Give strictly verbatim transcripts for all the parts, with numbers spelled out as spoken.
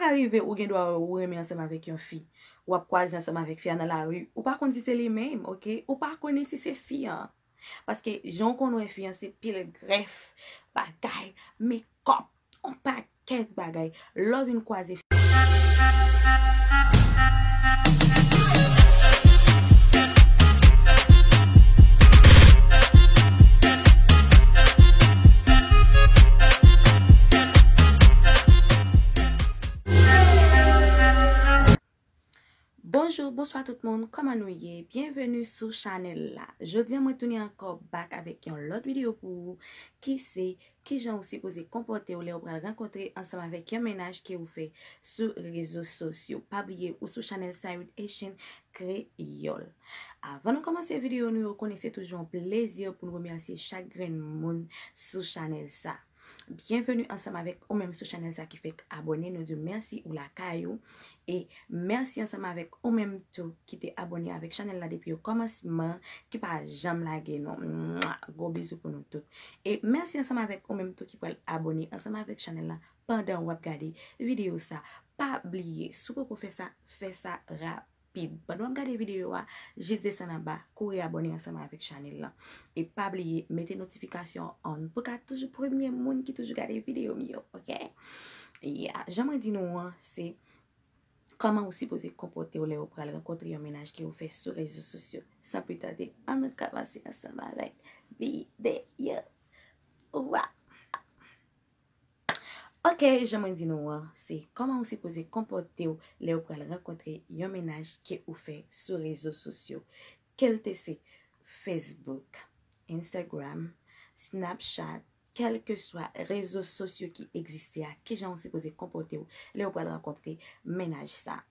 Arive, ou gen dwa ou renmen ansanm avèk yon fi. W ap kwaze ansanm avèk fi a nan lari. Ou pa konn si se li menm, oke? Ou pa konnen si se fi an. Paske jan w konn wè fi an, se pil grèf, bagay, mekòp, yon pakèt bagay. Lè w vin kwaze fi Bonjou, bonswa tout moun, kòman nou ye? Byenveni sou chanèl la. Jodi a mwen tounen ankò back avèk yon lòt videyo pou ou ki se kijan ou sipoze konpòte w lè ou pral rankontre ansanm avèk yon mennaj ke ou fè sou rezo sosyo. Pa bliye ou sou chanèl Sired Haitian Kreyòl. Avan nou kòmanse videyo nou yo, konnen se toujou yon plezi pou nou remèsye chak grenn moun sou chanèl sa. Byenveni ansanm avèk ou menm sou chanèl sa ki fèk abòne. Nou di w mèsi ou lakay ou. E mèsi ansanm avèk ou menm tou ki te abòne avèk chanèl la depi o kòmansman, ki pa janm lage non. Mwa! Gwo bizou pou nou tout. E mèsi ansanm avèk ou menm tou ki pral abòne ansanm avèk chanèl la pandan w ap gade videyo sa. Pa bliye, si w poko fè sa, fè sa rapid. Pandan w ap gade videyo a, jis desann anba, kouri abòne ansanm avèk chanèl la. E pa bliye, mete notifikasyon on pou ka toujou premye moun ki toujou gade videyo m yo, oke? Yeah, jan mwen di nou an, se kòman ou sipoze konpòte w lè ou pral rankontre yon mennaj ke ou fè sou rezo sosyo. San pli tande, ann kòmanse ansanm avèk videyo. Wa! Oke, jan mwen di nou an, se kòman ou sipoze konpòte w lè ou pral rankontre yon mennaj ke ou fè sou rezo sosyo. Ke l te se Facebook, Instagram, Snapchat, kèlkeswa rezo sosyo ki egziste a, kijan ou sipoze konpòte w lè ou pral rankontre mennaj sa?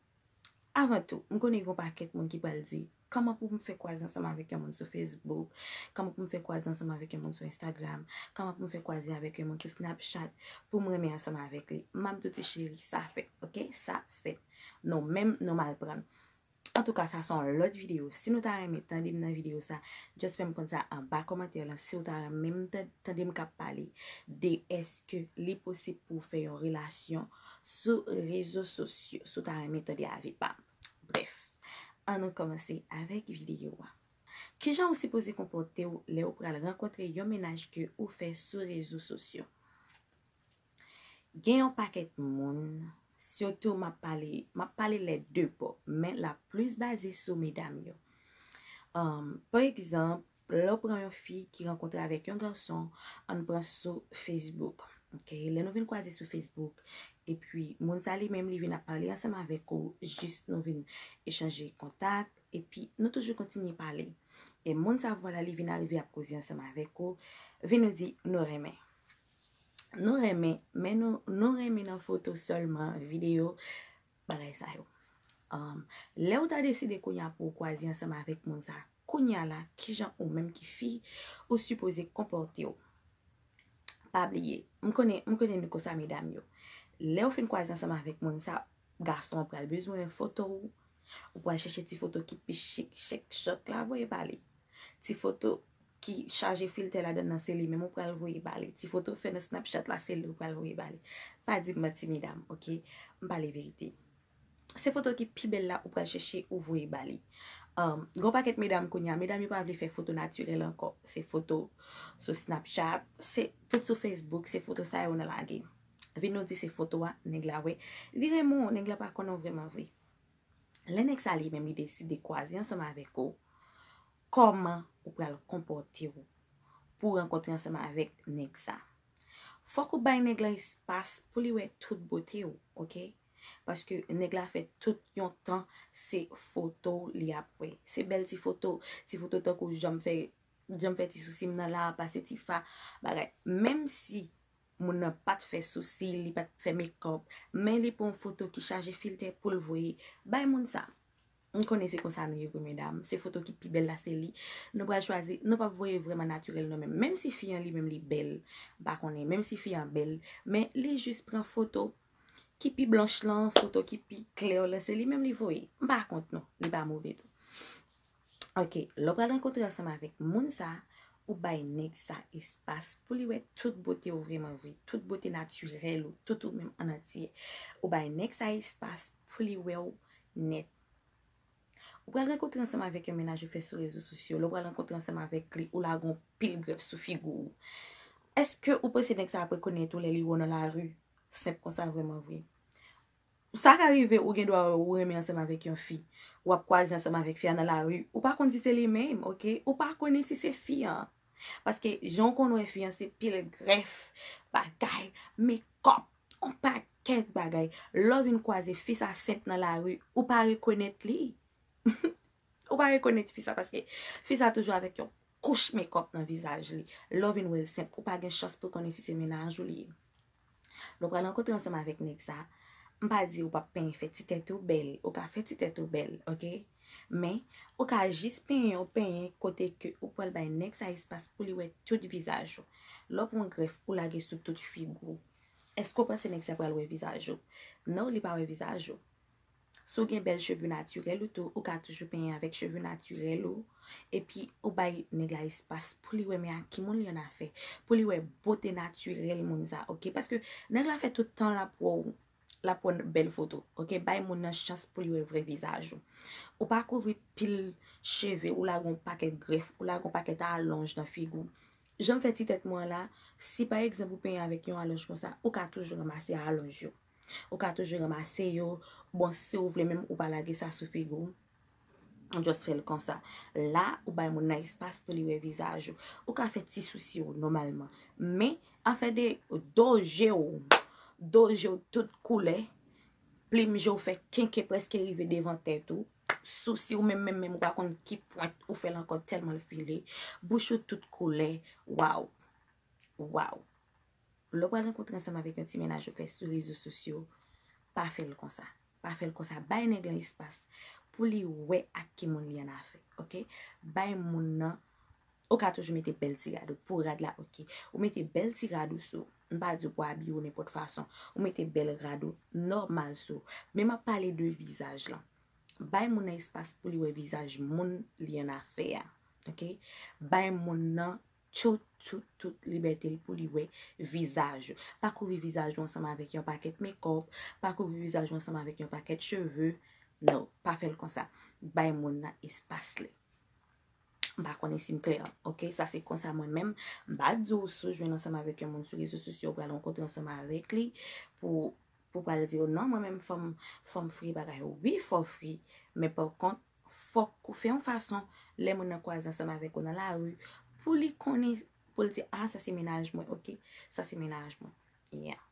Avan tou, m konnen gen yon pakèt moun ki pral di, kòman pou m fè kwaze ansanm avèk yon moun sou Facebook? Kòman pou m fè kwaze ansanm avèk yon moun sou Instagram? Kòman pou m fè kwaze avèk yon moun sou Snapchat pou m renmen ansanm avèk li? M ap di w ti cheri, sa fèt, oke? Sa fèt. Non, menm non mal pran. Antouka, sa se yon lòt videyo. Si nou ta renmen tande m nan videyo sa, just fè m konn sa anba kòmantè lan. Si w ta renmen m tan- tande m k ap pale de èske li posib pou w fè yon relasyon sou rezo sosyo, si w ta renmen tande avi pa m. Brèf, ann nou kòmanse avèk videyo a. Kijan ou sipoze konpòte w lè ou pral rankontre yon mennaj ke ou fè sou rezo sosyo? Gen yon pakèt moun, sitou m ap pale, m ap pale lè de bò, men l ap plis baze sou medam yo. Um, pa egzanp, lè w pran yon fi ki rankontre avèk yon gason, ann pran sou Facebook. Oke, lè nou vin kwaze sou Facebook, epi moun sa li menm, li vin ap pale ansanm avèk ou, jis nou vin echanje kontak, epi nou toujou kontinye pale. E moun sa, vwala, li vin arive ap koze ansanm avèk ou, vin nou di nou renmen. Nou renmen, men nou, nou renmen nan foto sèlman, videyo, bagay sa yo. Um, lè ou ta deside kounye a pou w kwaze ansanm avèk moun sa, kounye a la, kijan ou menm ki fi, ou sipoze konpòte w? Pa bliye, m konnen, m konnen nou konsa medam yo. Lè w fin kwaze ansanm avèk moun sa, gason an pral bezwen foto w, ou pral chèche ti foto ki pi chik, chèk chòt la, voye ba li. Ti foto ki chaje filtè ladan nan, se li menm ou pral voye ba li. Ti foto fè nan Snapchat la, se li ou pral voye ba li. Pa di m manti, medam, oke? M pale verite. Se foto ki pi bèl la ou pral chèche ou voye ba li. Um, gen yon pakèt medam kounye a, medam yo pa vle fè foto natirèl ankò. Se foto sou Snapchat, se tout sou Facebook, se foto sa yo nan lage. Vin nou di se foto a, nèg la wè. Li renmen w, nèg la pa konnen w vrèman vre. Lè nèg sa li menm li deside kwaze ansanm avèk ou, kòman ou pral konpòte w pou w rankontre ansanm avèk nèg sa? Fòk ou bay nèg la espas pou li wè tout bote w, oke? Paske nèg la fè tout yon tan se foto w li ap wè. Se bèl ti foto, ti foto tankou jan m fè, jan m fè ti sousi m nan la, pase ti fa, bagay. Menm si moun nan pa t fè sousi, li pa t fè mekòp, men li pran yon foto ki chaje filtè pou l voye bay moun sa. M konnen se konsa nou ye vre, medam. Se foto ki pi bèl la, se li. Nou pral chwazi, nou p ap voye vrèman natirèl nou menm. Menm si fi an li menm li bèl, m pa konnen, menm si fi an bèl, men li jis pran foto ki pi blanch lan, foto ki pi klè lan, se li menm li voye. M pa kont non, li pa move tou. Oke, lè w pral rankontre ansanm avèk moun sa, ou bay nèg sa espas pou li wè tout bote w vrèman vre, tout bote natirèl ou, tout ou menm an antye. Ou bay nèg sa espas pou li wè w nèt. Ou pral rankontre ansanm avèk yon mennaj ou fè sou rezo sosyo, lè w pral rankontre ansanm avèk li, ou lage yon pil grèf sou figi w. Èske ou panse nèg sa ap rekonèt ou lè li wè w nan lari? Senp konsa vrèman vre. Sa ka rive ou gen dwa ou renmen ansanm avèk yon fi. W ap kwaze ansanm avèk fi a nan lari. Ou pa konn si se li menm, oke? Ou pa konnen si se fi an. Paske jan w konn wè fi an se pil grèf, bagay, mekòp, yon pakèt bagay. Lè w vin kwaze fi sa senp nan lari, ou pa rekonèt li. Ou pa rekonèt fi sa paske fi sa toujou avèk yon kouch mekòp nan vizaj li. Lè w vin wè l senp, ou pa gen chans pou konnen si se mennaj ou li ye. Lè w pral rankontre ansanm avèk nèg sa, m pa di ou p ap penyen, fè ti tèt ou bèl. Ou ka fè ti tèt ou bèl, oke? Men, ou ka jis penyen yon penyen kote ke ou pral bay nèg sa espas pou li wè tout vizaj ou. Lè w pran grèf ou lage sou tout figi w, èske w panse nèg sa pral wè vizaj ou? Non, li pa wè vizaj ou. Si w gen bèl cheve natirèl ou tou, ou ka toujou penyen avèk cheve natirèl ou. Epi ou bay nèg la espas pou li wè men ak ki moun li annafè. Pou li wè bote natirèl moun sa, oke? Paske nèg la fè tout tan l ap wè w, l ap wè bèl foto, oke? Bay moun nan chans pou li wè vrè vizaj ou. Ou pa kouvri pil cheve, ou lage yon pakèt grèf, ou lage yon pakèt alonj nan figi w. Jan m fè ti tèt mwen an la, si pa egzanp ou penyen avèk yon alonj konsa, ou ka toujou ranmase alonj yo. Ou ka toujou ranmase yo. Bon, si w vle menm, ou pa lage sa sou figi w. Ou just fè l konsa. La, ou bay moun nan espas pou li wè vizaj ou. Ou ka fè ti sousi w nòmalman. Men, afè de do je w, do je w tout koulè, plim je w fè kenken prèske rive devan tèt ou. Sousi w menm, menm, menm, ou pa konn ki pwent ou fè l ankò tèlman l file. Bouch ou tout koulè. Waw. Waw. Lè w pral rankontre ansanm avèk yon ti mennaj ou fè sou rezo sosyo, pa fè l konsa. Pa fè l konsa. Bay nèg lan espas pou li wè ak ki moun li annafè, oke? Bay moun nan, ou ka toujou mete bèl ti rad ou. Pou rad la, oke. Ou mete bèl ti rad ou sou. M pa di w pou abiye w nenpòt fason. Ou mete bèl rad ou nòmal sou. Men m ap pale de vizaj lan. Bay moun nan espas pou li wè vizaj moun li annafè a, oke? Bay moun nan tout, tout, tout libète l pou li wè vizaj ou. Pa kouvri vizaj ou ansanm avèk yon pakèt mekòp, pa kouvri vizaj ou ansanm avèk yon pakèt cheve. Non, pa fè l konsa. Bay moun nan espas li. M pa konnen si m klè, oke? Sa se konsa mwen menm. M pa di w si w jwenn ansanm avèk yon moun sou rezo sosyo, ou pral rankontre ansanm avèk li pou, pou pral di w, non, mwen menm fò m, fò m fri bagay. Wi, fò w fri. Men pa kont, fòk ou fè yon fason, lè moun nan kwaze ansanm avèk ou nan lari, pou li konnen, pou l di, a, sa se mennaj mwen, oke? Sa se mennaj mwen. Yeah.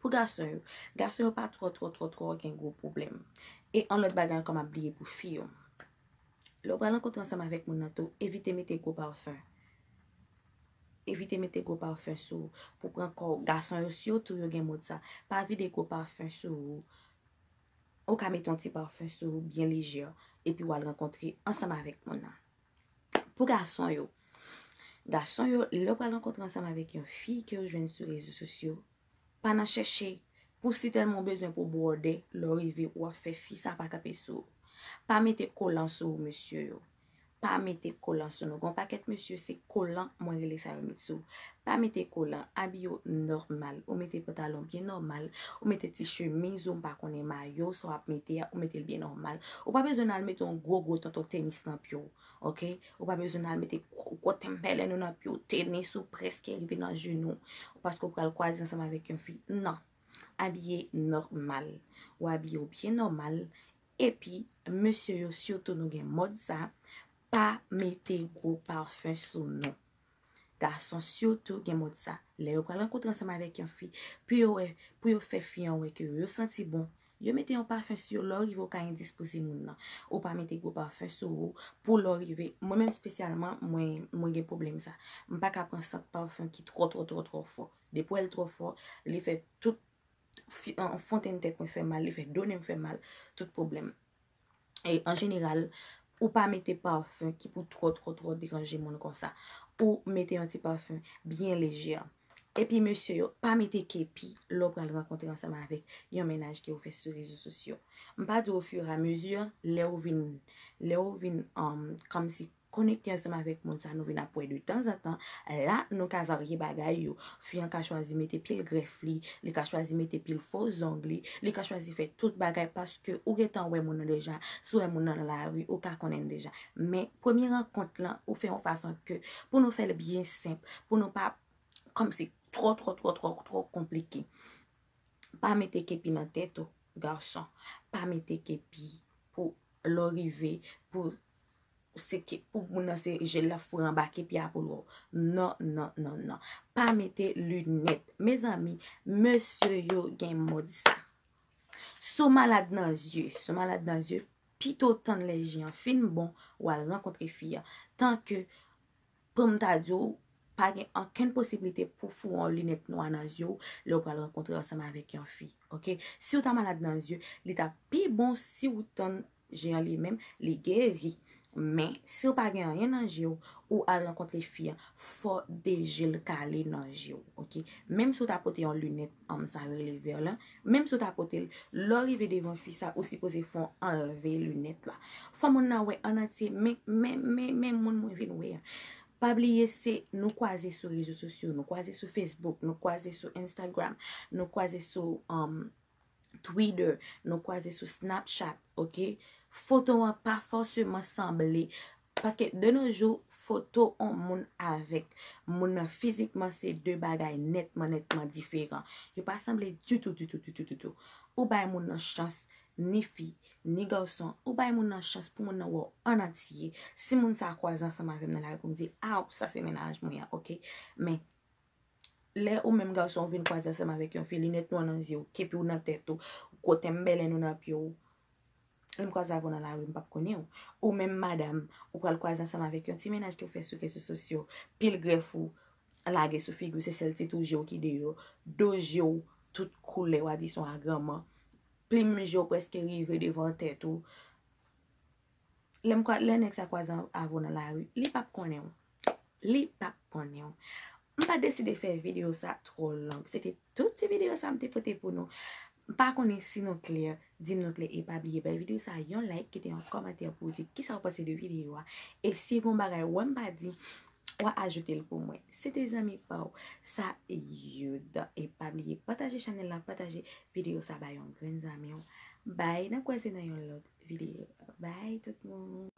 Pou gason yo, gason yo pa twò, twò, twò, twò gen gwo pwoblèm. E yon lòt bagay ankò m ap bliye pou fi yo. Lè w pral rankontre ansanm avèk moun nan tou, evite mete gwo pafen. Evite mete gwo pafen sou ou pou pran kò w. Gason yo sitou yo gen mòd sa. Pa vide gwo pafen sou ou. Ou ka mete yon ti pafen sou ou byen lejè, epi w al rankontre ansanm avèk moun nan. Pou gason yo, gason yo, lè w pral rankontre ansanm avèk yon fi ke w jwenn sou rezo sosyo, pa nan chèche pou si tèlman w bezwen pou bwòdè, lè w rive w ap fè fi sa pa kanpe sou ou. Pa mete kolan sou ou, mesye yo. Pa mete kolan sou nou. Gon pakèt mesye se kolan mwen rele sa yo met sou ou. Pa mete kolan, abiye w nòmal. Ou mete pantalon byen nòmal, ou mete ti chemiz ou, m pa konnen mayo sa w ap mete a, ou mete l byen nòmal. Ou pa bezwen al mete yon gwo gwo tonton tenis nan pye w, oke? Ou pa bezwen al mete gwo gwo tenpèlèn ou nan pye w, tenis ou prèske rive nan jenou w, paske w pral kwaze ansanm avèk yon fi. Non. Abiye nòmal. Ou abiye w byen nòmal. Epi, mesye yo, sitou nou gen mòd sa, pa mete gwo pafen sou nou. Gason sitou gen mòd sa. Lè yo pral rankontre ansanm avèk yon fi, pou yo wè, pou yo fè fi an wè ke yo santi bon, yo mete yon pafen sou yo. Lè w rive, w ka endispoze moun nan. Ou pa mete gwo pafen sou ou pou lè w rive. Mwen menm espesyalman, mwen, mwen gen pwoblèm sa. M pa ka pran sant pafen ki twò, twò, twò, twò fò. Depi w wè l twò fò, li fè tout fi, an, fontenn tèt mwen fè mal, li fè do nen m fè mal, tout pwoblèm. E an jeneral, ou pa mete pafen ki pou twò, twò, twò deranje moun konsa. Ou mete yon ti pafen byen lejè. Epi mesye yo, pa mete kepi lè w pral rankontre ansanm avèk yon mennaj ke w fè sou rezo sosyo. M pa di ofirameziman, lè w vin, lè w vin, um, kòmsi konekte ansanm avèk moun sa nou vin ap wè de tanzantan. La, nou ka varye bagay yo. Fi an ka chwazi mete pil grèf li, li ka chwazi mete pil fo zong li, li ka chwazi fè tout bagay paske ou gentan wè moun nan deja. Si w wè moun nan nan lari, ou ka konnen l deja. Men premye rankont lan, ou fè yon fason ke pou nou fè l byen senp, pou nou pa kòmsi twò, twò, twò, twò, twò konplike. Pa mete kepi nan tèt ou, gason. Pa mete kepi pou lè w rive, pou se ke pou moun nan se je l l ap foure anba kepi a pou l wè w. Non, non, non, non. Pa mete linèt. Mezanmi, mesye yo gen mòd sa. Si w malad nan zye, si w malad nan zye, pito w tann lè je an fin bon, w al rankontre fi a. Tanke, pou m ta di w, pa gen okenn posiblite pou foure yon linèt nwa nan zye w lè w pral rankontre ansanm avèk yon fi. Oke? Si w ta malad nan zye, li ta pi bon si w tann je an li menm, li geri. Men, si w pa gen anyen nan je w, ou al rankontre fi an, fò de je l kale nan je w, oke? Menm si w ta pote yon linèt, anm, sa rele vè lan, menm si w ta pote l, lè w rive devan fi sa, ou sipoze fè yon anlve linèt la. Fò moun nan wè an antye, men, men, men, men moun mwen vin wè an. Pa bliye se nou kwaze sou rezo sosyo, nou kwaze sou Facebook, nou kwaze sou Instagram, nou kwaze sou, um, Twitter, nou kwaze sou Snapchat, oke? Foto an pa fòseman sanble. Paske de nos jours, foto on moun avèk moun nan fizikman se de bagay nètman, nètman diferan. Yo pa sanble ditou, ditou, ditou, ditou. Ou bay moun nan chans, ni fi, ni gason, ou bay moun nan chans pou moun nan wè w an antye. Si moun sa a kwaze ansanm avè m nan lari pou m di, aw, sa se mennaj mwen an, oke? Men, lè ou menm gason ou vin kwaze ansanm avèk yon fi, linèt nwa nan zye w, kepi w nan tèt ou, gwo tenbèlèn ou nan pye w, lè m kwaze avè w nan lari, m p ap konnen w. Ou menm madanm, ou pral kwaze ansanm avèk yon ti mennaj ke w fè sou rezo sosyo, pil grèf ou lage sou figi w, se sèl ti twou je w ki deyò, do je w tout koulè, w a di se yon agranman, plim je w prèske rive devan tèt ou. Lè m kwa-, lè nèg sa kwaze avè w nan lari, li p ap konnen w. Li p ap konnen w. M pa deside fè videyo sa twò long. Se te tout ti videyo sa m te pote pou nou. M pa konnen si nou klè, di m nou klè e pa bliye bay videyo sa yon like, kite yon kòmantè pou w di kisa w panse de videyo a. E si gon bagay w wè m pa di, w a ajoute l pou mwen. Se te zanmi pa w, Sayoud. E pa bliye pataje chanèl la, pataje videyo sa bay yon grenn zanmi w. Bye, n ap kwaze nan yon lòt videyo. Bye tout moun.